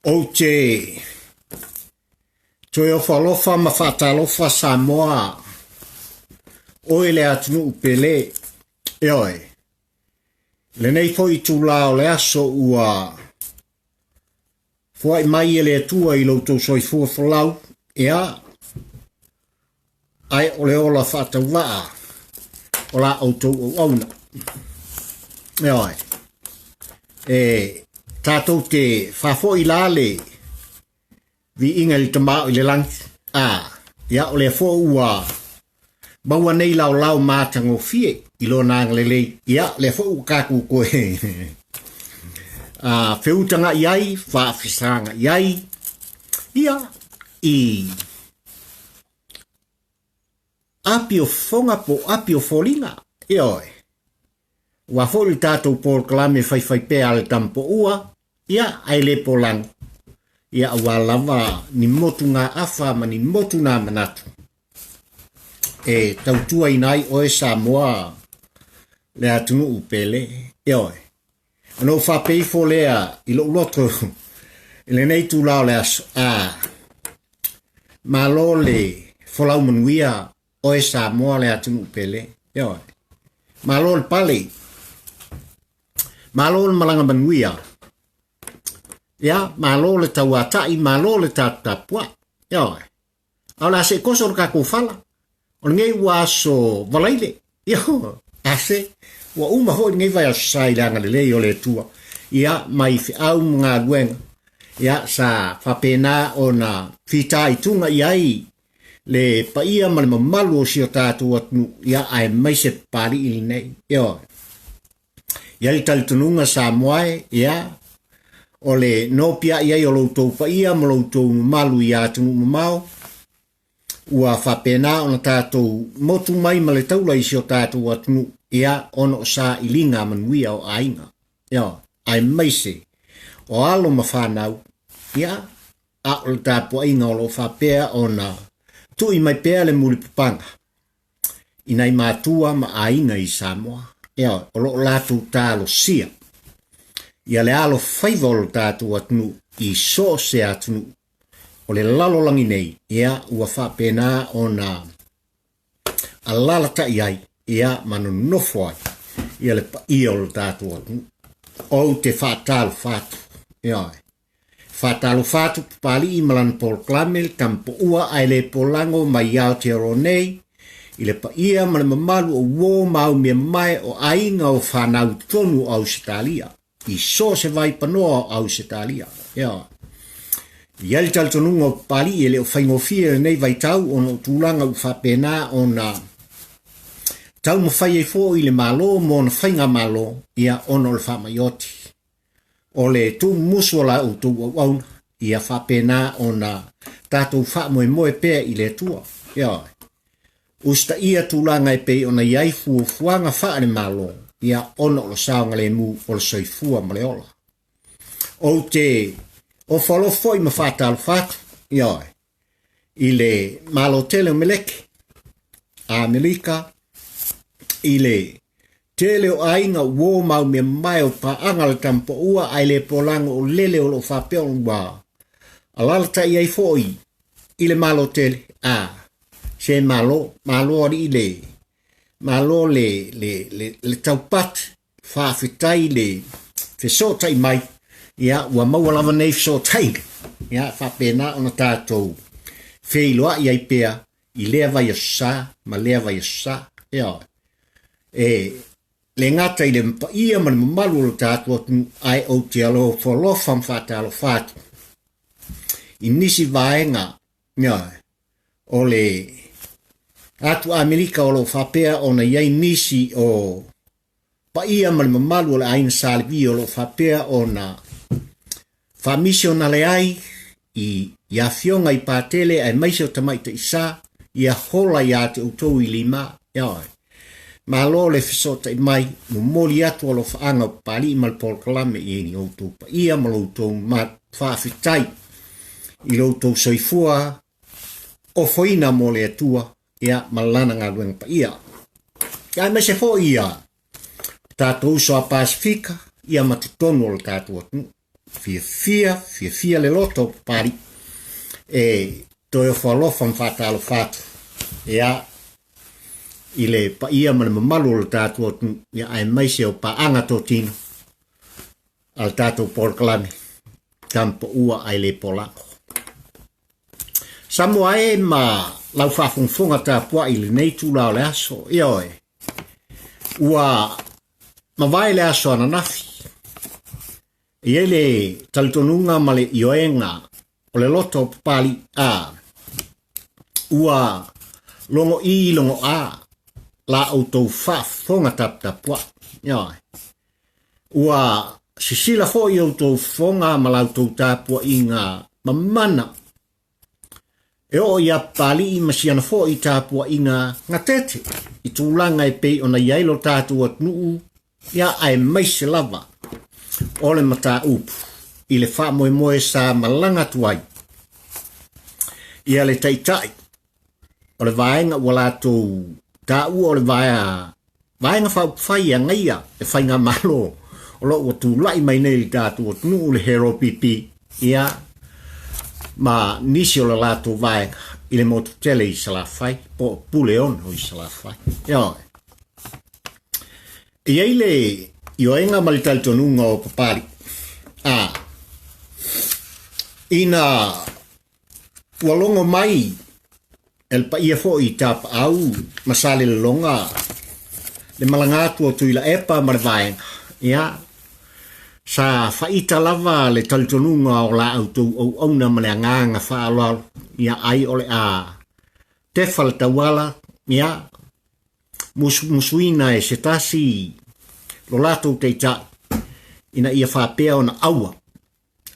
Ou te toe ofo alofa ma faatalofa Samoa, oe le atunuu pele. Ioe, lenei foi itulā o le aso ua foai mai e le Atua i lo outou soifua folau, ia, ae o le ola faatauvaa o la outou auauna. Ioe, e tatou te faafoi la le viiga i le Tama o i le lagi, a, ia, o lea foi ua maua nei laolao matagofie i lona agalelei, ia, lea foi ua tatou toe a, feutaga'i ai, faafesaga'i ai, ia, i api o fofoga po o api o foliga, ioe. Ua foi le tatou polokalame faifaipea a le Tamapoua, ia, ae le polago, ia, aua lava ni motugaafa ma ni motugamanatu e tautuaina ai oe Samoa le atunuu pele, ioe. Ona ou faapea ifo lea i lou loto i lenei itula o le aso, a, malo le folau manuia oe Samoa le atunuu pele, ioe. Malo le pale, malo le malaga manuia, ia, malo le tauata'i, malo le taputapua'i, ioe. A o le a se'i koso le tatou fala, o lenei ua aso Valaile, ioe, ase, ua uma foi lenei vaiaso sa i le agalelei o le Atua, ia, mai feau ma galuega, ia, sa faapena ona fitaituga i ai le paia ma le mamalu o si o tatou atunuu, ia, aemaise Papalii lenei, ioe. I ai le talitonuga Samoa e, ia, o le nopiai ai o lo outou paia ma lo outou mamalu i atunuu mamao, ua faapena ona tatou motu mai ma le taula i si o tatou atunuu, ia, ona o sailiga manuia o aiga, ia, aemaise o alo ma fanau, ia, a o le tapuaiga o lo o faapea ona tui mai pea le mulipapaga i nai matua ma aiga i Samoa, ia, o lo o latou talosia ia le alofaiva o lo tatou atunuu i so o se atunuu o le lalolagi nei, ia, ua faapena ona alalatai ai, ia, ma nonofo ai ia le paia o lo tatou atunuu. Ou te faatalofa atu, ia, Faatalofa atu Papalii ma lana polokalame le Tamapoua ae le polago mai Aotearoa nei i le paia ma le mamalu o uo ma aumia mamae o aiga o fanau i totonu o Ausetalia, i so o se vaipanoa o Ausetalia. Ioe. E i ai le talitonuga o Papalii e le o faigofie lenei vaitau ona o tulaga ua faapena ona taumafai ai foi le Malo ma ona faigamalo, ia, ona o le faamai oti. O le tuumumusu o la outou auauna, ia faapena ona tatou faamoemoe pea i le Atua. Ioe. Usitaia tulaga e pei ona i ai fuafuaga faale-Malo, ia, ona o le saogalemu o le soifua ma le ola. Ou te ofo alofa foi ma faatalofa atu, ioe, i le Malo tele o Meleke, Amerika, i le tele o aiga uo ma aumea mamae o paaga le Tamapoua ae le polago o lele o lo o faapea ua alalatai ai foi i le Malo tele, a, se Malo, Malo alii le, Malo le, le, le, le taupati, Faafetai le fesootai mai, ia ua maua lava nei fesootaiga, ia faapena ona tatou feiloai ai pea i lea vaiaso sa ma lea vaiaso sa. Ioe. E le gata i le paia ma le mamalu o le tatou atunuu, ae ou te alofa ma faatalofa atu i nisi vaega, ioe, o le atu Amerika o lo o faapea ona i ai nisi o paia ma le mamalu o le aiga Sa Levi o lo o faapea ona faamisionale ai i i afioga i Patele aemaise o tamaitai sa ia hola iā te outou i Lima. Ioe. Malo le fesootai mai, momoli atu alofaaga o Papalii ma le polokalame i lo outou paia ma lo outou mamalu. Faafetai i lo outou soifua ofoina mo le Atua, ia, ma lana galuega paia. Ia, aemaise foi ia tatou uso a Pasifika, ia ma totonu o le tatou atunuu. Fiafia, fiafia le loto o Papalii e toe ofo alofa ma faatalofa atu ia i le paia ma le mamalu o le tatou atunuu, ia aemaise o paaga totino a le tatou polokalame Tamapaua Ae Le Polago. Samoa e ma lau faafogafoga tapuai i lenei itula o le aso, ioe, ua mavae le aso ananafi. E i ai le talitonuga ma le ioega o le loto o Papalii a ua logo i logo a la outou faafofoga taputapuai. Ioe. Ua sisila foi outou fofoga ma la outou tapuaiga mamana e oo iā Papalii ma siana foi tapuaiga gatete i tulaga e pei ona i ai lo tatou atunuu, ia aemaise lava o le mataupu i le faamoemoe sa malaga atu ai ia le Taitai o le vaega ua latou taua o le Vaega Faaupufai e agaia le faigamalo o lo o ua tulai mai nei i le tatou atunuu, le Hero PP, ia, ma nisi o le latou vaega i le motu tele i Salafai, po o Puleono i Salafai. Ioe. E i ai le ioega ma le talitonuga o Papalii, a, ina Ua logo mai e le paia foi i Tapaau ma Salelologa le malaga atu o Tuilaepa ma le vaega, ia, sa faaita lava le talitonuga o la outou auauna ma le agaga faaaloalo, ia, ai o le a tefa le tauala, ia, musumusuina e se tasi lo latou taitai ina ia faapea ona aua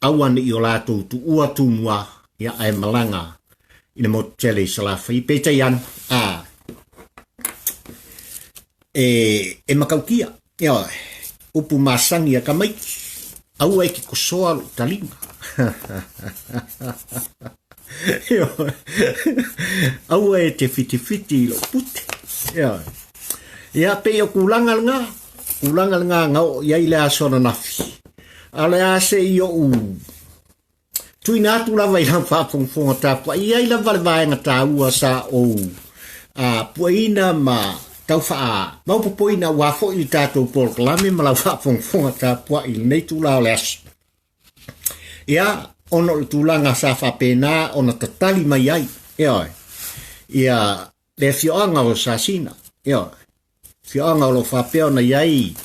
aua ne i o latou tuua Tumua, ia ae malaga i le motu tele i Salafai. Peitai ane, a, e, e matautia, ioe, upu masani a tamaiti, aua e te kosoa lou taliga. Ioe, aua e te whitiwhiti i lou pute. Ioe. Ia, pei o tulaga lena, tulaga lena na oo i ai le aso ananafi. A o le a se i oʻu tuuina atu lava i lau faafogafoga tapuai, e i ai lava le vaega taua sa ou pueina ma tau faamaopoopoina aua foi le tatou polokalame ma lau faafogafoga tapuai i lenei itula o le aso. Ia, ona o le tulaga sa faapena ona tatali mai ai, ioe, ia le afioaga o Sasina, ioe, afioaga o lo o faapea ona i ai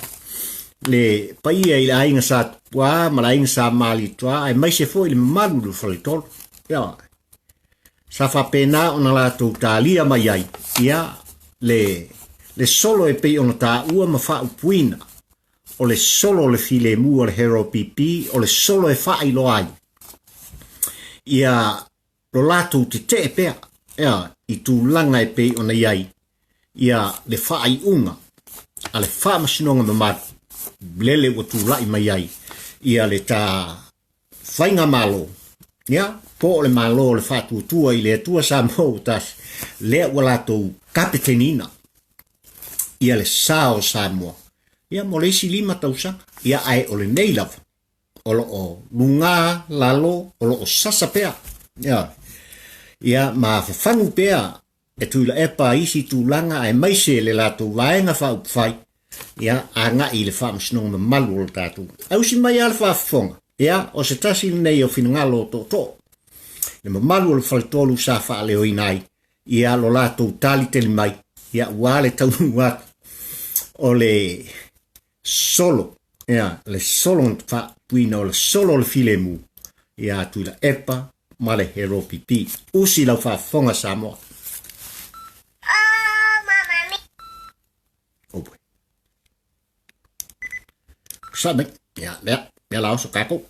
le paia i le aiga Sa Tupuā ma le aiga Sa Malietoa, aemaise foi le mamalu i le faletolu, ioe. Sa faapena ona latou talia mai ai, ia, le solo e pei ona taua ma faaupuina, o le solo o le filemu a le Hero PP, o le solo e faailoa ai ia lo latou tetee pea ea i tulaga e pei ona i ai ia le faaiuga a le Faamasinoga Mamalu lele ua tulai mai ai ia le ta faigamalo, ia, po o le Malo o le Faatuatua i le Atua Samoa ua Tasi, lea ua latou kapeteniina ia le sa o Samoa ia mo le isi 5 tausaga, ia ae o lenei lava o lo o luga lalo o lo o sasa pea, ia, ia ma fafanu pea e Tuilaepa i isi tulaga aemaise le latou vaega faaupufai, ia, agai i le faamasinoga mamalu o le tatou. Ausi mai lava le faafofoga, ia, o se tasi lenei o finagalo o tootoo, le mamalu o le faletolu sa faaleoina ai, ia, lo latou talitali mai, ia, ua le taunuu atu o le solo, ia, le solo na faaupuina o le solo o le filemu ia Tuilaepa ma le Hero PP. Usi lau faafofoga Samoa. Oh boy. Sa mai. Ia, lea, lea la oso kākou.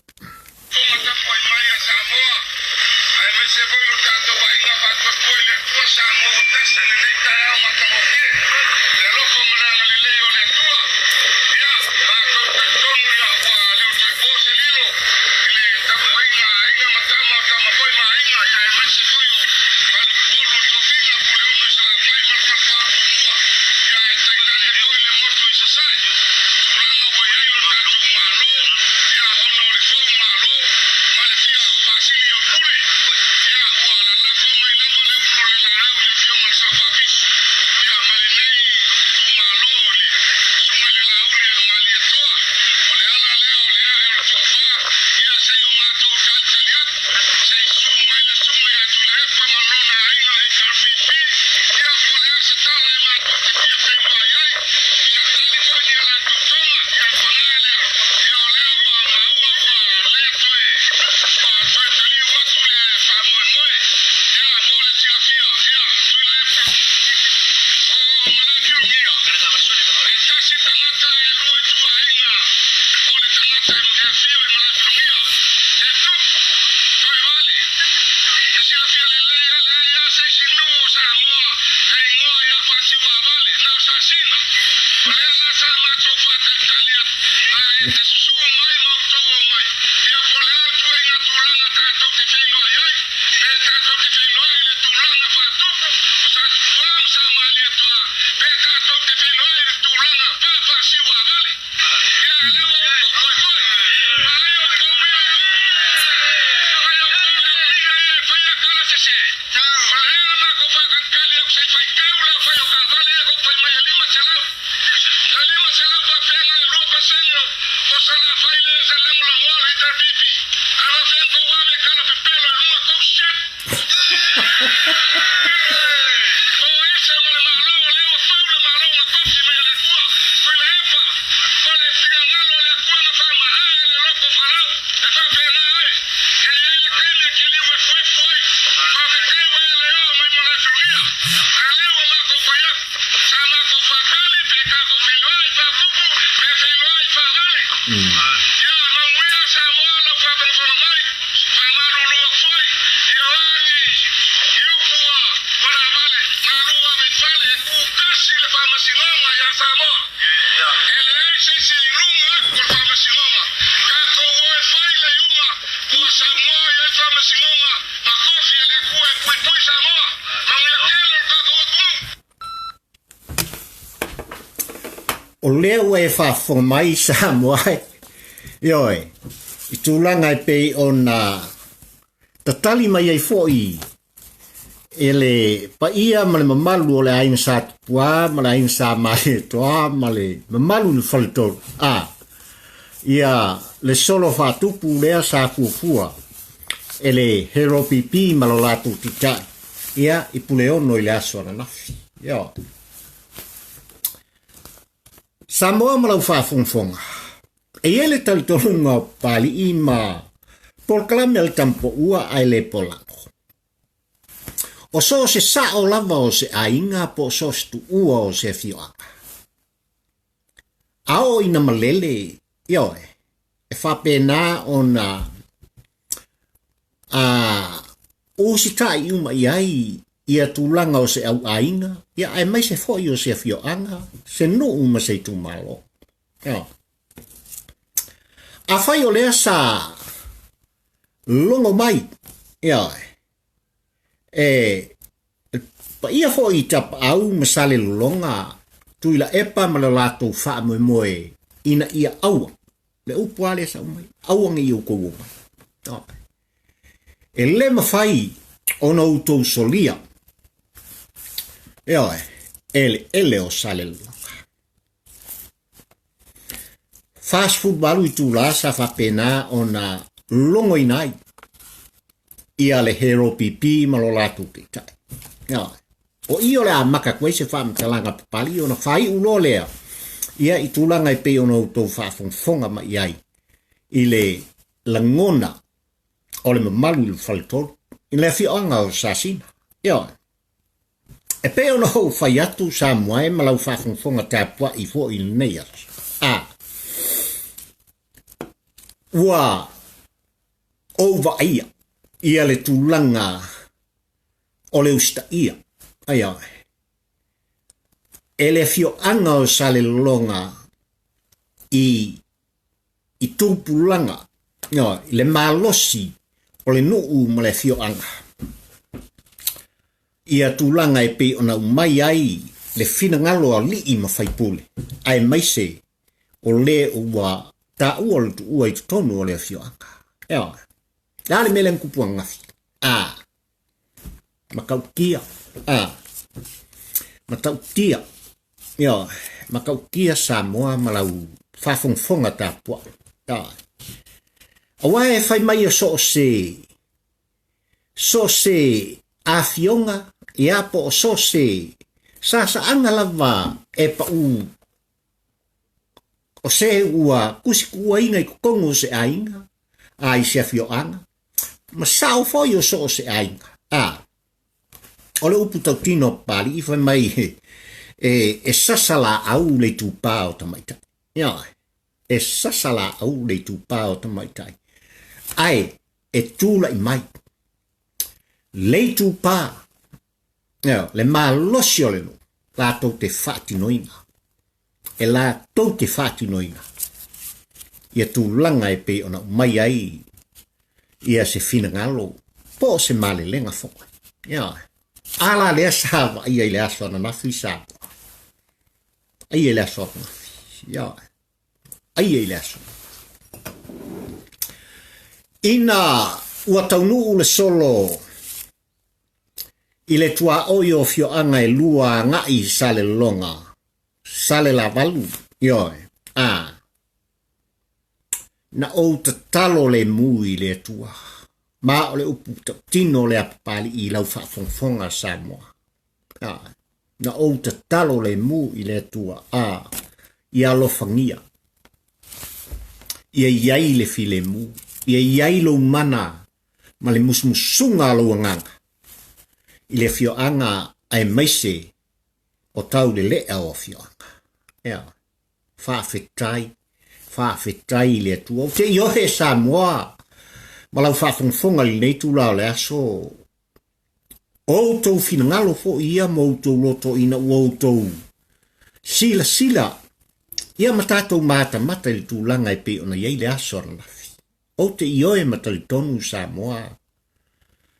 O lea ua e faafofoga mai Samoa e, ioe, i tulaga e pei ona tatali mai ai foi e le paia ma le mamalu o le aiga Sa Tupua ma le aiga Sa Malietoa ma le mamalu i le faletolu, a, ia le solo faatupu lea sa fuafua e le Hero PP ma lo latou tita'i, ia, i Puleono i le aso ananafi. Ioe. Samoa ma lau faafogafoga, e i ai le talitonuga o Papalii ma polokalame a le Tamapoua ae le polalo. O so o se sao lava o se aiga po o so o se tuua o se afioaga. A oo ina malele, ioe, e faapena ona a usitai uma i ai ia tulaga o se auaiga, ia aemaise foi o se afioaga, se nuu ma se itumalo. Ioe. Afai o lea sa logo mai, ioe, e paia foi i Tapaau ma Salelologa, Tuilaepa ma le latou faamoemoe ina ia aua, le upu lava lea sa aumai, aua ne i outou omai. Ioe. E le mafai ona outou solia, ioe, eleele o Salelologa. 48 itulā sa faapena ona logoina ai ia le Hero PP ma lo latou taitai. Ioe. O i o le a maka atu ai se faamatalaga papalii ona faaiu loa lea ia i tulaga e pei ona outou faafogafoga mai ai i le lagona o le mamalu i le faletolu i le afioaga o Sasina. Ioe. E pei ona ou fai atu Samoa e ma lau faafogafoga tapuai foi i lenei aso. A ua ou vaaia ia le tulaga o le usitaia, ioe, e le afioaga o Salelologa i i tupulaga, ioe, i le malosi o le nuu ma le afioaga. Ia tulaga e pei ona aumai ai le finagalo o alii ma faipule, aemaise o le ua taua le tuua i totonu o le afioaga. Ioe. Le a le mea lea na tupu ananafi? A, matautia, a, matautia, ioe, matautia Samoa ma lau faafogafoga tapuai. Ioe. Aua e fai mai o so o se, so o se afioga, ia po o so o se sasaaga lava e pau o se ua tusituaina i totonu o se aiga, a i se afioaga, ma sao foi o so o se aiga. A, o le upu tautino a Papalii fai mai e, e sasa laau le itupā o tamaitai. Ioe, e sasa laau le itupā o tamaitai. Ae e tulai mai le itupā, ioe, le malosi o le nuu. latou te faatinoina, e latou te faatinoina ia tulaga e pei ona aumai ai ia se finagalo po o se malelega foi. Ioe. A la lea sa vaaia i le aso ananafi Samoa. Aia i le aso ananafi. Ioe. Aia i le aso. Ina ua taunuu le solo i le tuaoi o afioaga e lua agai i Salelologa, Salelavalu, ioe, a, na ou tatalo lemu i le Atua, ma o le upu tautino lea Papalii i lau faafogafoga Samoa. A, na ou tatalo lemu i le Atua, a, ia alofagia, ia i ai le filemu, ia i ai lou mana ma le musumusuga a lou agaga i le afioaga aemaise o taulelea o afioaga. Ea, faafetai, faafetai i le Atua. Ou te ioe e Samoa ma lau faafogafoga i lenei itula o le aso, o outou finagalo foi ia ma outou loto ina ua outou silasila ia ma tatou matamata i le tulaga e pei ona i ai le aso ananafi. Ou te ioe ma talitonu Samoa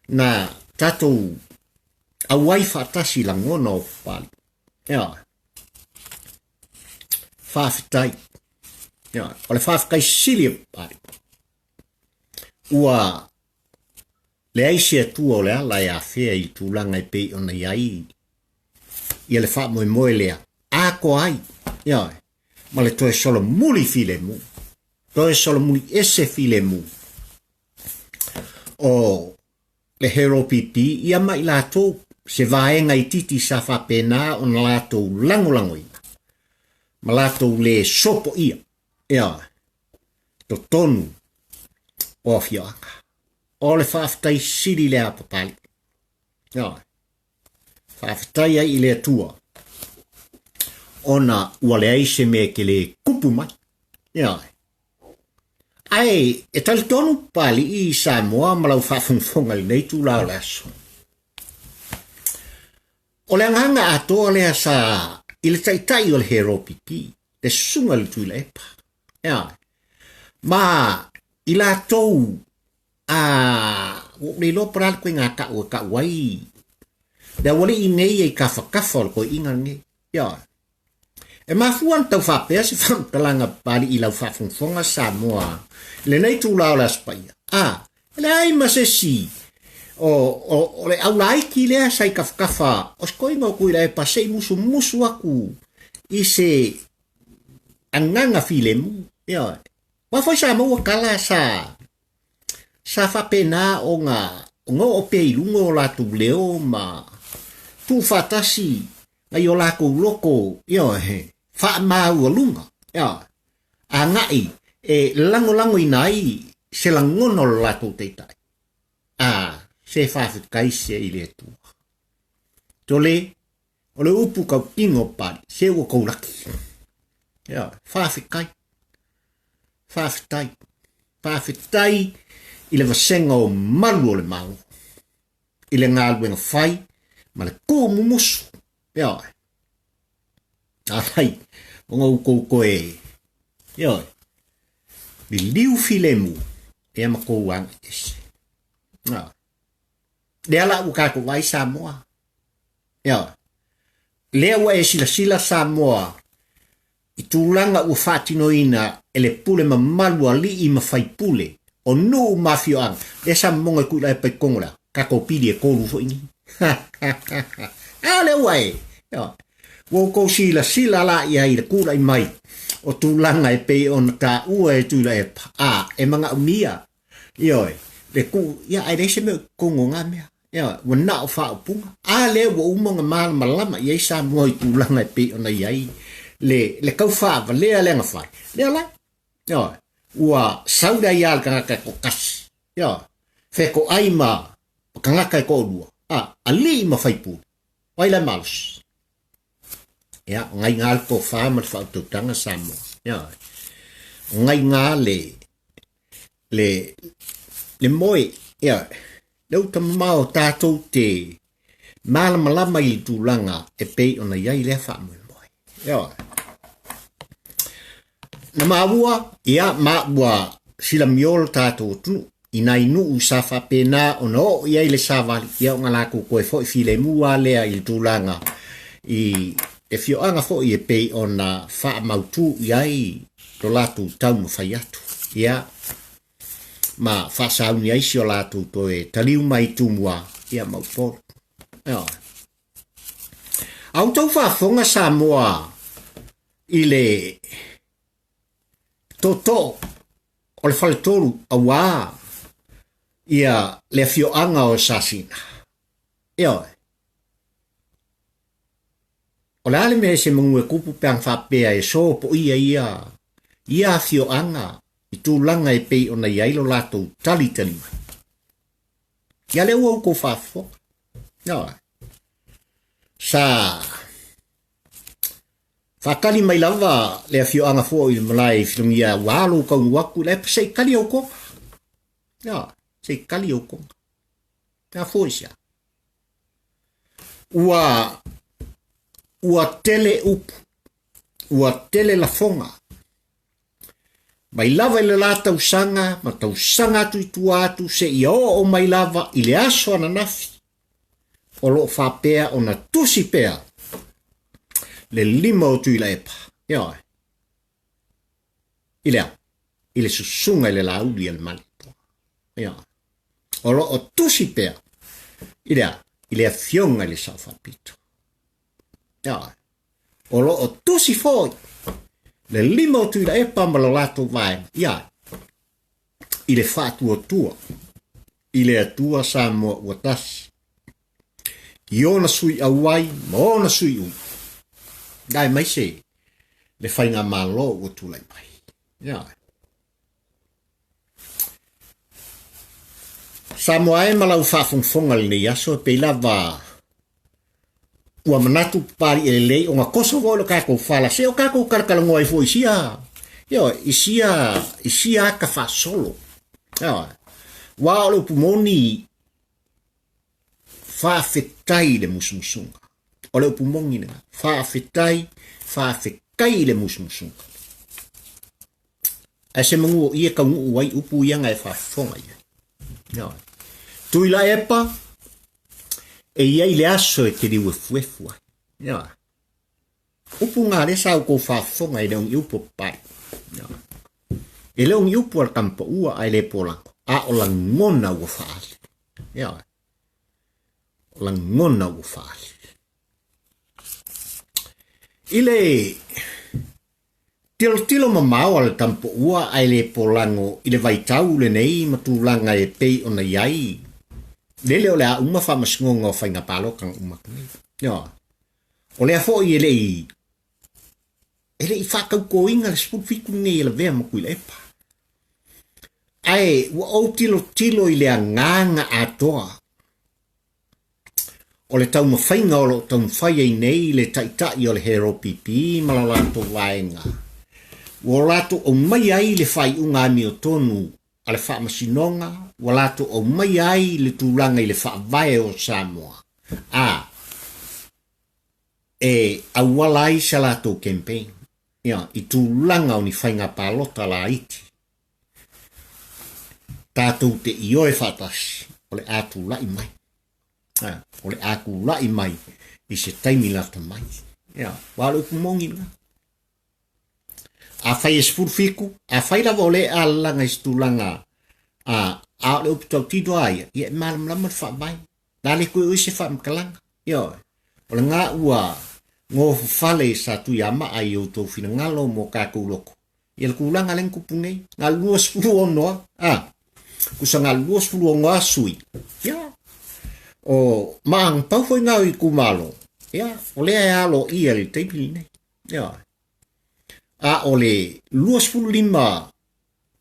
na tatou auai faatasi lagona o Papalii. Ioe. Faafetai. Ioe. O le faafetai sili e Papalii. Ua leai se Atua o le ala e afea i tulaga e pei ona i ai ia le faamoemoe lea atoa ai. Ioe. Ma le toe solomuli filemu. Toe solomuli ese filemu. O le Hero PP ia ma i latou se vaega itiiti sa faapena ona latou lagolagoina ma latou lē sopoia ioe totonu o afioaga. O le faafetai sili lea a Papalii. Ioe. Faafetai ai i le Atua ona ua leai se mea e te lē kupu mai. Ioe. Ae e talitonu Papalii i Samoa ma lau faafogafoga i lenei itula o le aso. O le agaga atoa lea sa i le taitai o le Hero PP, le susuga i le Tuilaepa. Ioe. Ma i latou a ua ou le iloa po o le a le koiga tau e tau ai le aualii nei e i tafatafa o le toeaina lenei. Ioe. E mafua ona tau faapea se faamatalaga Papalii i lau faafogafoga Samoa i lenei itula o le Aso Paia. A, e leai ma se isi o, o, o le aulaiti lea sa i tafatafa o se toeaina o Tuilaepa se i musumusu atu i se agaga filemu. Ioe. Aua foi sa maua tala sa sa faapena ona ona oo pea i luga o latou leo ma tuufaatasi nai o latou loko ioe faamaualuga ioe agai e lagolagoina ai se lagona o le latou taitai. A se faafetai se i le Atua. Tole O le upu tautino Papalii, se ua tou laki. Ioe, faafetai, faafetai, faafetai i le vasega o malu o le Malo, i le galuega fai ma le tuumumusu. Ioe, afai ona outou toe, ioe, liliu filemu, ia ma tou agai ese. Ioe. Lea la ua tatou vaai Samoa. Ioe. Lea ua e silasila Samoa i tulaga ua faatinoina e le pule mamalu a alii ma faipule o nuu ma afioaga. Lea sa momoga i Tuilaepa i totonu o le a? Tatou pili e tolu foi nei. A lea ua e. Ioe. Ua outou silasila la i ai i le tulai mai o tulaga e pei ona taua e Tuilaepa. A, e manaomia Ioe, le tuu, ia ae leai se mea o i totonu o na mea. Ioe, ua na o faaupuga. A lea ua uma ona malamalama i ai Samoa i tulaga e pei ona i ai le, le tau faavalea lea na fai. Lea la, ioe, ua sau le aia a le tagata e toatasi. Ioe, fetoai ma tagata e toalua, a, alii ma faipule. O ai la e malosi? Ia, o ngai ngā le tofa ma le faautautaga Samoa. Ioe. O ngai ngā le, le, le moe, ioe. Le uta mamao o tātou te Malamalama i le tulaga e pei ona i ai lea faamoemoe. Ioe. Na maua, ia, ma ua silamio le tatou atunuu i nai nuu sa faapena ona oo i ai le savali, ia ona latou toe foi filemu lava lea i le tulaga i le afioaga foi e pei ona faamautu i ai lo latou taumafai atu, ia, ma faasauni ai si o latou toe taliu mai i Tumua, ia, ma Upolu. Ioe. A outou faafofoga Samoa i le tootoo o le faletolu auā ia le afioaga o Sasina. Ioe. O le a le mea e se manu e kupu pe ana faapea e sopoia ia ia afioaga i tulaga e pei ona i ai lo latou talitali mai. Ia lea ua outou faafofoga. Ioe. Sa faatali mai lava le afioaga foi i le malae i Filogia ua alo taunu atu i la se i tali au koga. Ioe, se i tali au koga. Ia foi sia. Ua ua tele upu, ua tele lafoga. Mai lava i le la tausaga ma tausaga atu i tua atu seia oo mai lava i le aso ananafi, o lo o faapea ona tusi pea le lima o Tuilaepa, ioe, i le a? I le susuga i le Laauli a le Malietoa, ioe. O lo o tusi pea i le a? I le Afioga i le Sao Faapito, ioe. O lo o tusi foi le lima o Tuilaepa ma lo latou vaega, ia, i le faatuatua i le Atua Samoa ua tasi, i ona sui auai ma ona sui umi, aemaise le faigamalo ua tulai mai. Ia. Samoa e ma lau faafogafoga i lenei aso e pei lava ua manatu papali'i lelei ona toso foi lo tatou fala se o tatou talatalanoa ai foi i sia ioe i sia i sia ata faasolo ioe aua o le upu moni faafetai i le musumusuga o le upu moni lena faafetai faafetai i le musumusuga ae se manu o i e taunuu ai upu ia na e faafofoga i ai. Ioe. Tuilaepa, e i ai le aso e te liu efuefu ai. Ioe. Upu ngā le sa outou faafofoga e le o ni upu a papai. Ioe. E le o ni upu a le tamapaua ae le polago, a o lagona ua faaali. Ioe. O lagona ua faaali. I le Tilotilo mamao a le Tampoua ae le polago i le vaitau lenei ma tulaga e pei ona i ai, lele o le a uma faamasinoga o faiga palota na uma atu nei. Ioe. O lea foi e le i e le i faatautoina le 17 lenei e lavea ma Tuilaepa. Ae ua ou tilotilo i le agaga atoa O le taumafaiga o lo o taumafai ai nei le Taitai o le HRPP ma la latou vaega, ua latou aumaia ai le faaiuga amiotonu a le Faamasinoga, ua latou aumaia ai le tulaga i le Faavae o Samoa, a e auala ai sa latou campaign ia, i tulaga o ni faiga palota laiti. Tatou te ioe faatasi, o le a tulai mai. O le a tulai mai i se taimi lata mai. Ia, aua o le upu moni lena. Afai e 17, afai lava o lea e alalaga i se tulaga a, a o le upu tautino a ia, ia e malamalama le faavae. Na le toe o i se faamatalaga. Ioe. O lena ua gofofale sa Tuiamaa i outou finagalo mo tatou loto. Ia le tulaga lea na tupu nei, na 26 lava, a, tusa na 26 lava sui, ia, o, ma na pau foi na o itumalo, ia, o lea e aloaia i le taimi lenei, ioe. A o le 25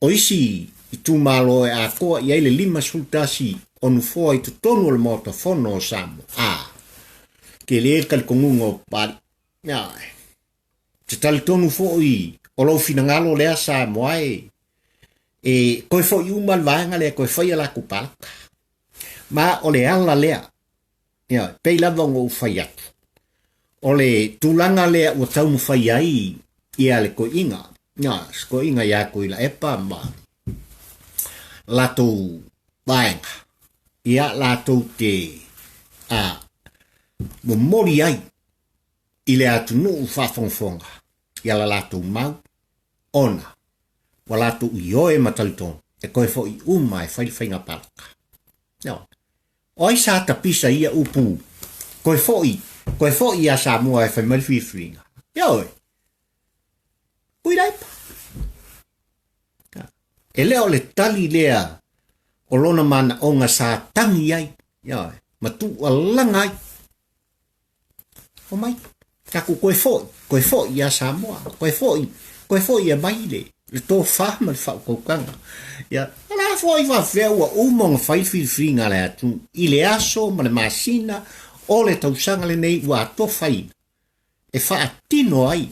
o isi itumalo e atoa i ai le 51 o nofoa i totonu o le Maota Fono o Samoa, a, tele le talitonuga o Papalii, ioe. Te talitonu foi o lou finagalo lea Samoa e, e toe foi uma le vaega lea e toe fai a latou palota. Ma o le ala lea. Ia, pei lava ona ou fai atu, o le tulaga lea ua taumafai ai ia le toeaina, ia, si toeaina ia Tuilaepa ma latou vaega, ia, latou te a, momoli ai i le atunuu faafogafoga ia la latou mau, ona ua latou ioe ma talitonu e toe foi uma e fai le faiga palota. Ioe. O ai sa tapisa i ia upu toe foi, toe foi ia Samoa e fai mai le filifiliga? Ioe. Tuilaepa. E le o le tali lea o lona manaoga sa tagi ai, ioe, ma tuualaga ai. Omai, tatou toe foi, toe foi ia Samoa, toe foi, toe foi e mai le, le tofa ma le faautautaga. Ia, o le a foi faafefea ua uma ona fai le filifiliga a le atunuu i le aso ma le masina o le tausaga lenei ua atofaina e faatino ai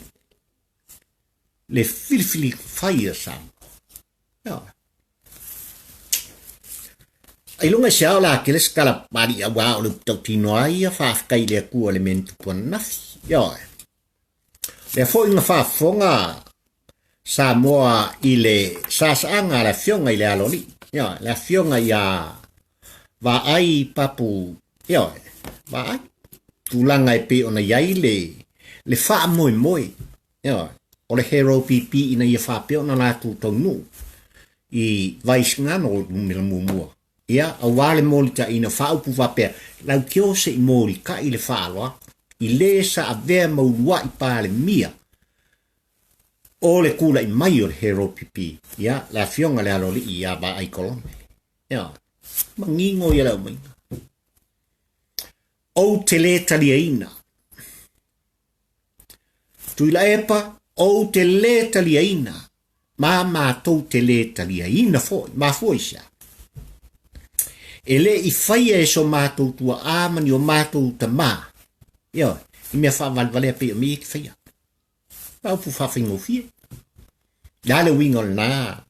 le filifili fai a Samoa. Ioe. Ailoga i se ao la kele se tala papalii auā o le upu tautino ai ia faafetai i le Atua i le mea na tupu ananafi. Ioe. Lea foi na faafofoga Samoa i le sasaaga a le afioga i le Aloalii. Ioe, le afioga ia Vaai Papu, ioe, Vaai. Tulaga e pei ona i ai le, le faamoemoe Ioe, o le Hero PP ina ia faapea ona latou taunuu i Vaisgano o le numera muamua. Ia, aua le molitaina faaupu faapea, Lautio se i molitai le faaaloalo, i le sa avea ma uluai Palemia o le tulai mai o le Hero PP, ia, le afioga i le Aloalii ia Vaai Kolone. Ioe, manino ia le aumaiga. Ou te lē taliaina. Tuilaepa, ou te lē taliaina, ma matou te lē taliaina foi. Mafua i se a? E le i faia e so matou tua'a ma ni o matou tamā, ioe, i mea faavalevalea pei o mea ia e te faia. Ma upu faafaigofie. Le a le uiga o lena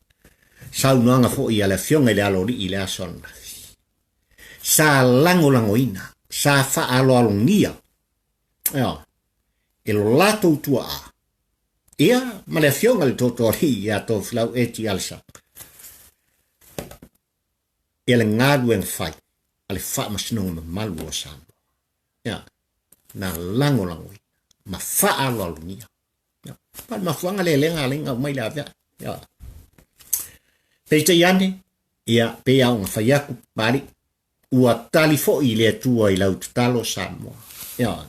saunoaga foi a le Afioga i le Aloalii i le aso ananafi? Sa lagolagoina, sa faaaloalogia, ioe, e lo latou tuaa, ia, ma le Afioga i le Tootooalii ia Tofilau Eti Alesana, ia le galuega fai a le Faamasinoga Mamalu o Samoa. Ia, na lagolagoina ma faaaloalogia. Ia, pa le mafuaaga lea lea na ala ai ona aumai le aveae. Ia. Peitai ane, ia, pei lava ona fai atu Papalii, ua tali foi le Atua i lau tatalo Samoa. Ia.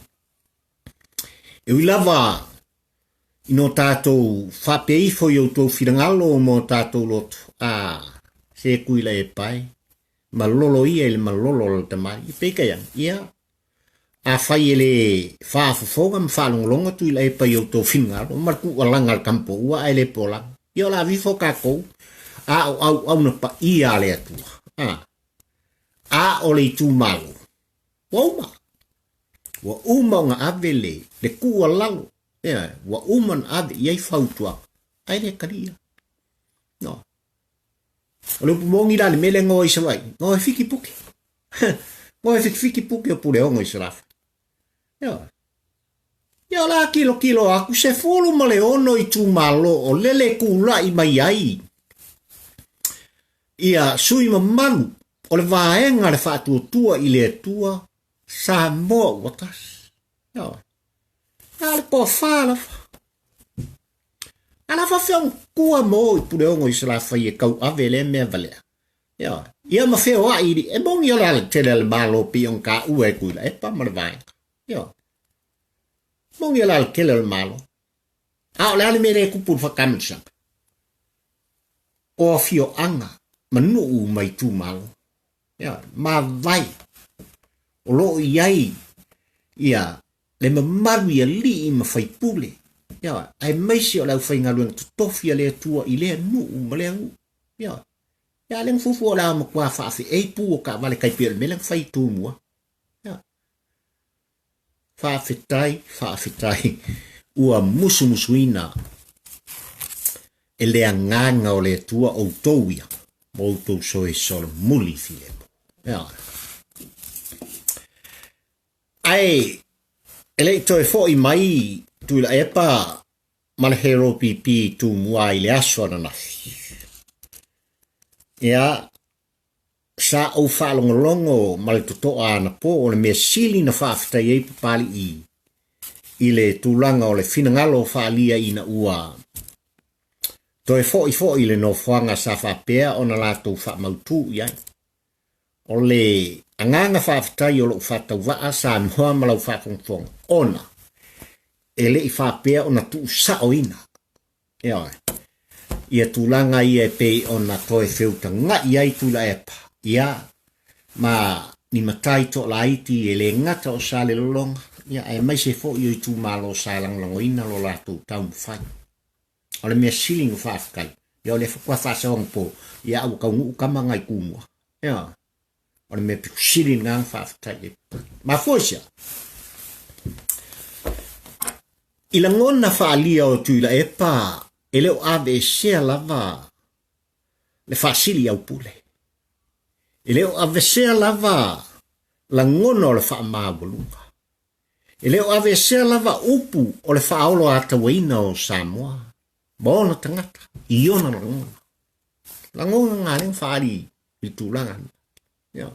E ui lava ina o tatou faapea ifo i outou finagalo ma o tatou loto, a, se tui la e pae, malolo ia i le malolo o le tamalii. Peitai ane, ia, afai e le faafofoga ma faalogologo atu i la epa i outou finagalo ma le tuualaga a le tamapoua ae le polaga, ia o le a vifo tatou, a o auauna paia a le Atua, a, a o le itumalo, ua uma. Ua uma ona ave le, le tuualalo, ia, ua uma ona ave i ai fautuaga, ae le talia. No. O le upu moni la le mea lea e goa i Savaii, goa e fiki puke. Goa e fikifiki puke o Puleono i Salafai. Ioe. Ia o le a tilotilo atu, 16 itumalo o lele tulai mai ai ia sui mamalu o le vaega le faatuatua i le Atua Samoa ua tasi. Ioe. A le tofa lava. A la faafefea ona tua mo i Puleono i Salafai e tauave lea mea valea. Ioe. Ia ma feoai i e moni o le ala tele a le Malo pei ona taua e Tuilaepa ma le vaega. Ioe. Moni o le ala tele o le Malo. A o le a le mea lea e tupu i le faatamilosaga? O afioaga ma nuu ma itumalo. Ioe. Mavae o lo o i ai ia le mamalu i alii ma faipule, ioe, aemaise o le aufaigaluega totofi a le Atua i lea nuu ma lea nuu. Ioe. Ia, lea na fuafua o le a matua faafeei pu o taavale tai pei o le mea lea na fai i Tumua. Ioe. Faafetai, faafetai, ua musumusuina e le Agaga o le Atua outou ia, ma outou soe solomuli filemu. Ioe. Ae e le i toe fo'i mai Tuilaepa ma le HLPP i Tumua i le aso ananafi. Ia, sa ou faalogologo ma le totoa anapo o le mea sili na faafetai ai Papalii i le tulaga o le finagalo faaalia ina ua toe fo'i fo'i i le nofoaga sa faapea ona latou faamautu i ai. O le agaga faafetai o lou faatauvaa Samoa ma lau faafogafoga ona e le i faapea ona tuusaoina ioe, ia tulaga ia e pei ona toe feutaga'i ai Tuilaepa, ia, ma ni matai toalaiti e le gata o Salelologa, ia, aemaise foi o itumalo sa lagolagoina lo latou taumafai. O le mea sili na faafetai, ia o lea faatoa faasaoga po, ia a ua taunuu tama na i Tumua. Ioe. O le mea pito sili lena na faafetai ai. Mafua i se a? I lagona faaalia o Tuilaepa e le o aveesea lava le faasili aupule. E le o avesea lava lagona o le faamaualuga. E le o aveesea lava upu o le faaoloatauaina o Samoa ma ona tagata i ona lagona. Lagona na lea na faaali i le tulaga lena.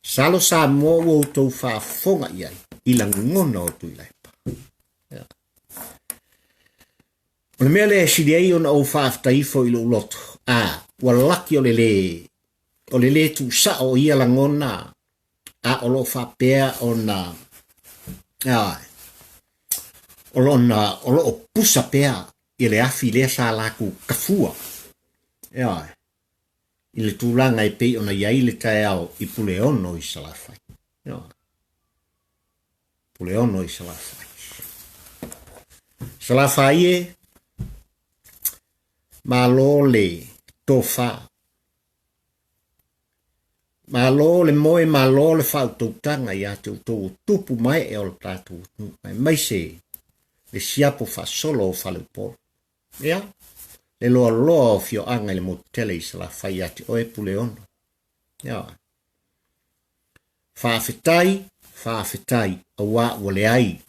Salo Samoa ua outou faafofoga i ai i lagona o Tuilaepa. O le mea lea e sili ai ona ou faafetai ifo i lou loto, a ua laki o le lē o le lē tuusao o ia lagona a o lo o faapea ona a, o lona o lo o pusa pea i le afi lea sa latou tafua ioe i le tulaga e pei ona i ai le taeao i Puleono i Salafai. Ioe. Puleono i Salafai. Salafai e, malo le tofa. Malo le moe, malo le faautautaga ia te outou o tupu ma ee o le tatou atunuu, aemaise le siapo faasolo o Faleupolu. Ia, le loaloa o afioaga i le motu tele i Salafai ia te oe Puleono. Ia, faafetai, faafetai, auā ua leai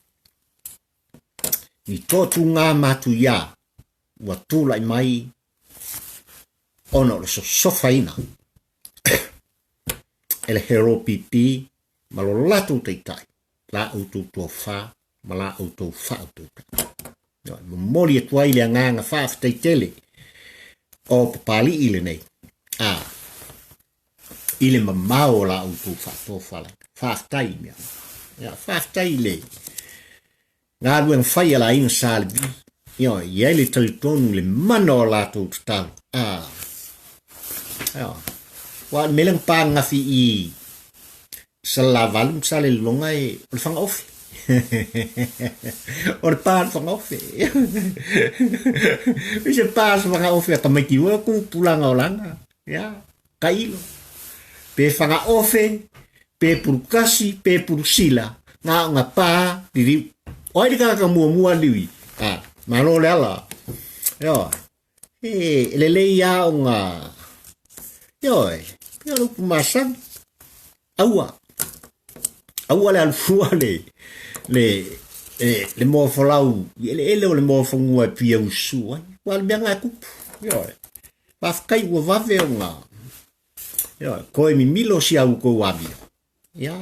ni toatuga matuia ua tulai mai ona o le sosofaina e le HLPP ma lo latou taitai la outou tofa ma la outou faautautaga. E momoli atu ai le agaga faafetai tele o Papalii lenei a i le mamao o la outou faatofalaiga. Faafetai i mea. Ia, faafetai i le galuega fai a le aiga Sa Levi. Ioe, i ai le talitonu i le mana o latou tatalo. A. Ioe. Ua o le mea lea na pagafi i Salelavalu ma Salelologa e o le fagaofe. O le pa o le fagaofe. I se pa se fagaofe a tamaiti ua ku pulanga o langa. Ia, tailo. Pe fagaofe, pe pulukasi, pe pulusila, ngā o ngā pā, ririu. O ai le tagata muamua liui? A, malo le ala. Ioe. E, e lelei a o ngā... Ioe, pea o le upu masani. Aua. Aua le alu fua le, le, e, le moa folau i eleele o le moa fanua e pia usu ai. Ua le mea ngā kupu. Ioe. Faafetai ua vave ona ioe, koe mimilo si au kou amio. Ia.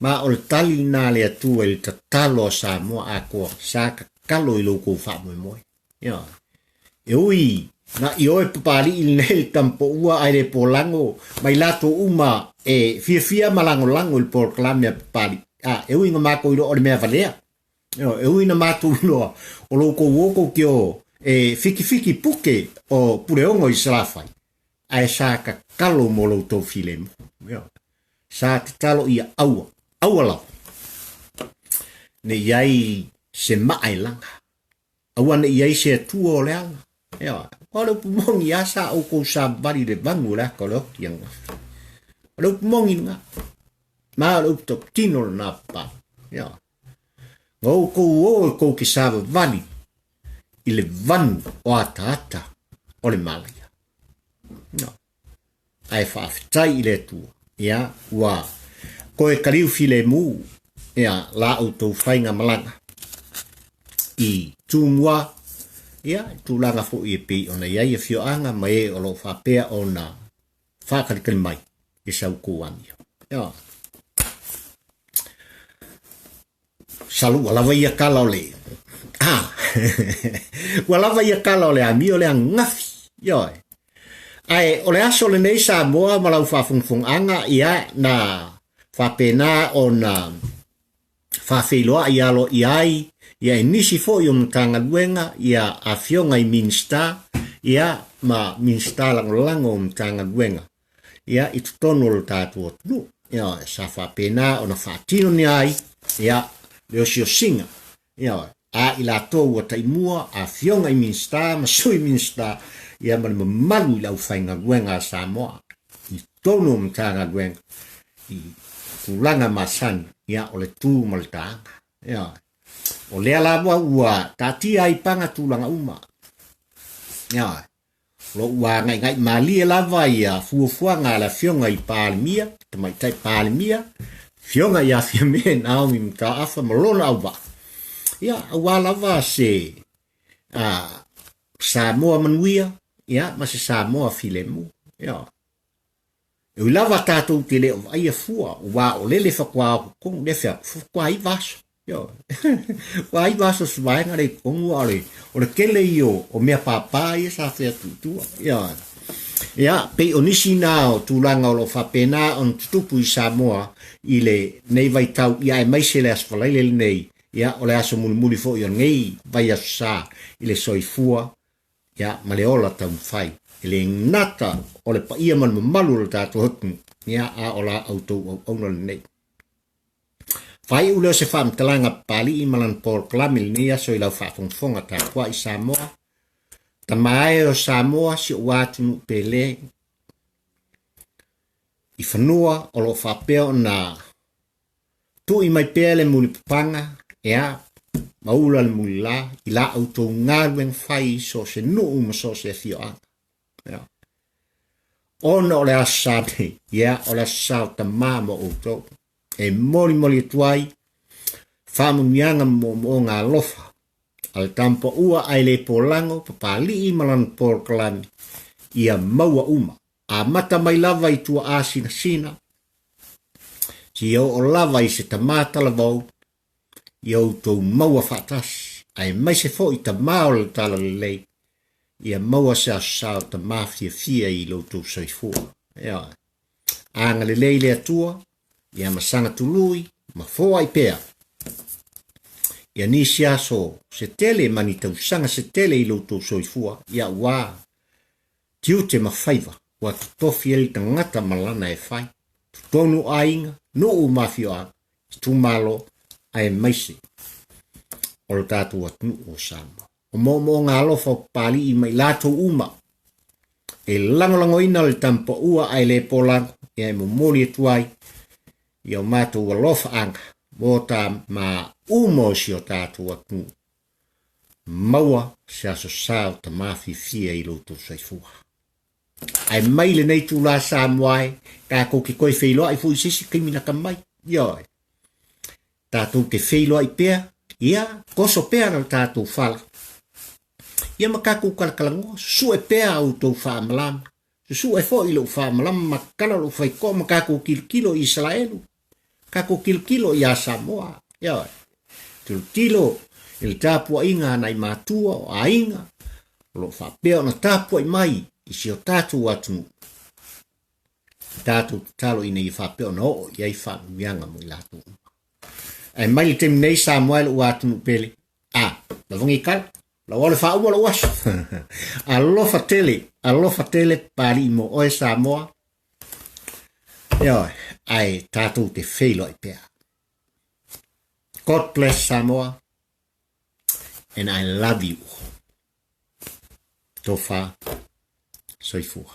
Ma o le tali lena a le Atua i le tatalo a Samoa atoa, sa tatalo i lo outou faamoemoe. Ioe. E ui na i oe Papalii lenei le tamapoua ae le polago mai latou uma e fiafia ma lagolago i le polokalame a Papalii. A, e ui na matou iloa o le mea valea. Ioe, e ui na matou iloa o lo outou o tou te o e fitifiti puke o Puleono i Salafai, ae sa tatalo mo lo outou filemu. Ioe. Sa tatalo ia aua, aua lava ne i ai se maa e laga. Aua ne i ai se Atua o le ala. Ioe. O le upu moni a sa outou savali i le vanu o le ata o le oti ananafi. O le upu moni lena. Ma o le upu tautino lena papa. Ioe. Na outou o e tou te savavali i le vanu o ataata o le malaia. Ioe. Ae faafetai i le Atua, ia, ua Koe kaliu filemu, ia, la outou faiga malaga i Tumua, ia, i tulaga foi e pei ona i ai afioaga ma e o lo o faapea ona faakalikali mai i sa outou amio. Ia. Salu ua lava ia kala o le ah ua lava ia kala o le amio le agafi. Ioe. Ae o le aso lenei Samoa ma lau faafogafogaaga, ia, na faapena ona faafeiloai aloaia ai ia e nisi foi o Matagaluega ia afioga i Minisita ia ma Minisita Lagolago o Matagaluega ia i totonu o lo tatou atunuu. Ia, sa faapena ona faatino ni ai ia le osiosiga ia a i latou ua taimua afioga i Minisita ma Sui Minisita ia ma le mamalu i le aufaigaluega a Samoa i totonu o Matagaluega i tulaga masani ia o le tu ma le taaga. Ia, o lea lava ua taatia ai paga tulaga uma. Ia, o lo ua agaigai malie lava ia fuafuaga a le afioga i Palemia, Tamaitai Palemia, afioga ia Fiame Naomi Mataafa ma lona auvaa. Ia, aua lava se a, Samoa manuia, ia, ma se Samoa filemu. Ia, E ui lava tatou te le o vaaia fua, ua o lele faatoa o totonu, lea fea, faatoa 9 aso. Ioe. Faatoa 9 aso se vaega lea i totonu, a o le tele ia o mea pāpā ia sa fai atu i tua. Ioe. Ia, pei o nisi na o tulaga o lo o faapena ona tutupu i Samoa i lenei vaitau, ia aemaise le Aso Faraile lenei, ia, o le aso mulimuli foi o lenei vaiaso sa i le soifua ia, ma le ola taumafai. E le gata o le paia ma le mamalu o le tatou atunuu, ia, a o la outou auauna lenei. Faaiu lea o se faamatalaga Papalii ma lana polokalame i lenei aso i lau faafogafoga tapuai Samoa. Tama e o Samoa, si ou atunuu pele, i fanua o lo o faapea ona Tui mai pea le mulipapaga, ea, ma ula le mulila i la outou galuega fai i so o se nuu ma so o se afioaga. Ea. Ona o le aso sa nei, ia, o le aso sa o tamā mo outou. E molimoli atu ai faamanuiaga ma moomooga alofa a le Tama-paua ae le polago, Papalii ma lana polokalame, ia maua uma. Amata mai lava i tuaa sinasina, seia oo lava i se tamā talavou, ia outou maua faatasi, aemaise foi tamā o le Talalelei, ia maua se aso sa o tamā fiafia i lo outou soifua. Ioe. Agalelei le Atua, ia ma saga tului, ma foai pea. Ia nisi aso se tele ma ni tausaga se tele i lo outou soifua, ia ua tiute ma faiva ua totofi ai le tagata ma lana e fai, totonu o aiga, nuu ma afioaga, itumalo, aemaise o lo tatou atunuu o Samoa. O moomooga alofa o Papalii ma i latou uma e lagolagoina le Tama-paua ae le polago, ia e momoli atu ai ia o matou alofaaga mo ta ma uma o si o tatou atunuu. Maua se aso sa o ta mafiafia i lo outou soifua. Ae mai lenei itula Samoa e, tatou te toe feiloai foi i se isi taimi lata mai. Ioe. Tatou te feiloai pea, ia, toso pea lo tatou fala. Ia ma tatou talatalanoa, susue pea a outou faamalama. Susue foi lou faamalama ma tatala lou faitoa ma tatou tilotilo i Isaraelu. Tatou tilotilo iā Samoa. Ioe. Tilotilo i le tapuaiga a nai matua o aiga o lo o faapea ona tapuai mai i si o tatou atunuu. Tatou tatalo ina ia faapea ona oo i ai faamanuiaga mo i latou uma. Ae mai le taimi nei Samoa e lou atunuu pele. A, lava nei tala. Lau ole faauma lou aso. Alofa tele, alofa tele Papalii mo oe Samoa. Ioe, ae tatou te feiloai pea. God bless Samoa and I love you. Tofa, soifua.